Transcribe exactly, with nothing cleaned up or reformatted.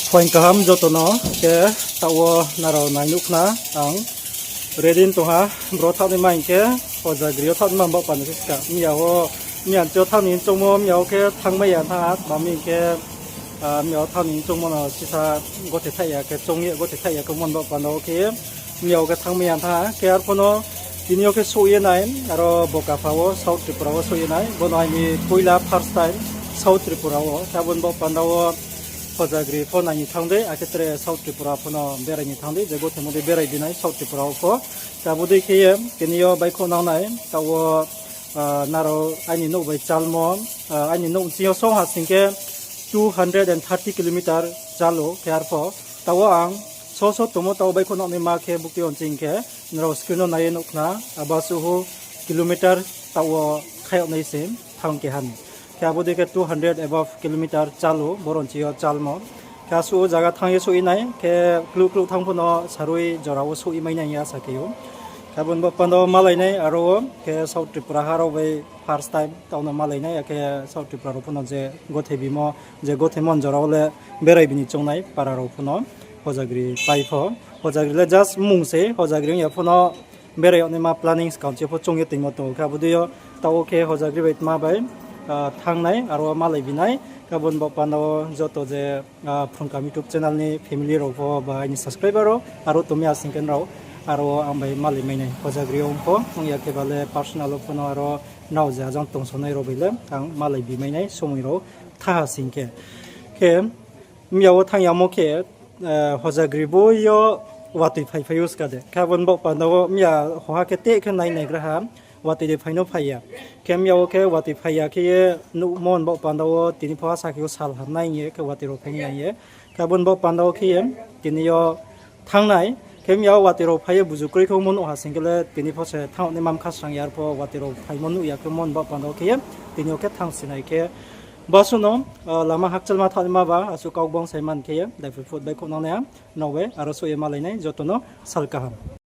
Phaing kaham joto no, khe taoh wo nrao nai nuh khna, ang ready tong ha, bro thanngnaima hing khe, Hojagri yo thanngnaima baoh panda se ska, mia wo, mia nchi yo thanng ni choungmo, mia wo khe thanngmai ya thanng ha, tma hing khe, mia wo thanng ni choungmo no sisa gothe thaih ya khe choung ye, gothe thaih ya khe mon baoh panda wo khe, mia wo khe thanngmai ya thanng ha, khe arphuh no tini yo khe souh ye nai, aro Bokapha wo South Tripura wo souh ye nai, bo no aini poila first time South Tripura wo, khe abo ni baoh panda wo Hojagri pho nai ni thanng dei, akhe tre South Tripura pho no berai ni thanng dei, je gothemo dei berai di nai South Tripura wo pho. Khe abo dei khe ye tini yo baihkhouh nang nai, taoh wo, nrao aini nouh bai chalmo, aini nouh nching yo song ha sing khe two hundred and thirty kilometer chal ou, khe arphuh taoh wo ang so so tongmo taoh wo baihkhouh nang naima khe bukti yo nching khe, nrao screen no nai ye nuh khna, abo suhu kilometer taoh wo khai yag nai se thanng keha ni. Khe abo dei khe two hundred above kilometer chal ou, boro nching yo chalmo. Khe asuh zaga thanng ye souh ye nai, khe kluh kluh thanng pho no sarui jora wo souh ye mai nai hing ye asa khe ou. Khe abo ni baoh panda wo malai nai aro wo, khe South Tripura ha rao bai first time taoh no malai nai, akhe South Tripura rao pho no je gothe bimo, je gothemo ni jora wo le berai bi ni choung nai para rao pho no. Hojagri pai pho, Hojagri le just mmung se, Hojagri ong ya pho no berai yag naima planning skang chi pho choung ye toingmo tong ou. Khe abo dei yo taoh wo khe Hojagri bai tma bai thanng nai, aro wo malai bi nai. Khe abo ni baoh panda wo joto je Phrungkam YouTube channel ni family rao pho ba aini subscriber rao aro tongmi asing khe nrao aro wo ang bai malai mai nai. Hojagri ong pho, ong ya khe ba le personal wo pho no aro nrao je ajang tongsonai rao bai le ang malai bi mai nai somoi rao tha ha sing khe. Khe mia wo thanng yamo khe, Hojagri bo yo watoi phaiphai ou ska de. Khe abo ni baoh panda wo mia hoha khe teh khe nai naigra ha, watoi de phai no phai ya. Khe mia wo khe watoi phai ya khe ye nuhmo ni baoh panda wo tini pho asa khe ou sal ham nai hing ye khe watoi rao phai nai hing ye. Khe abo ni baoh panda wo khe ye tini yo thanng nai. Khe mia wo watoi rao phai ye buzu kroi khe omo nuh ha sing khe le tini pho se thanng naima mkha srang ya, arphuh watoi rao phaimo nuh ya khe omo ni baoh panda wo khe ye tini yo khe thanng si nai khe. Basuh no, lama hakchalma thanng naima ba asuh kau gbang sai man khe ye, daiphroi phut baihkhouh nang nai ha, nrao bai aro souh ye malai nai, joto no sal kaham.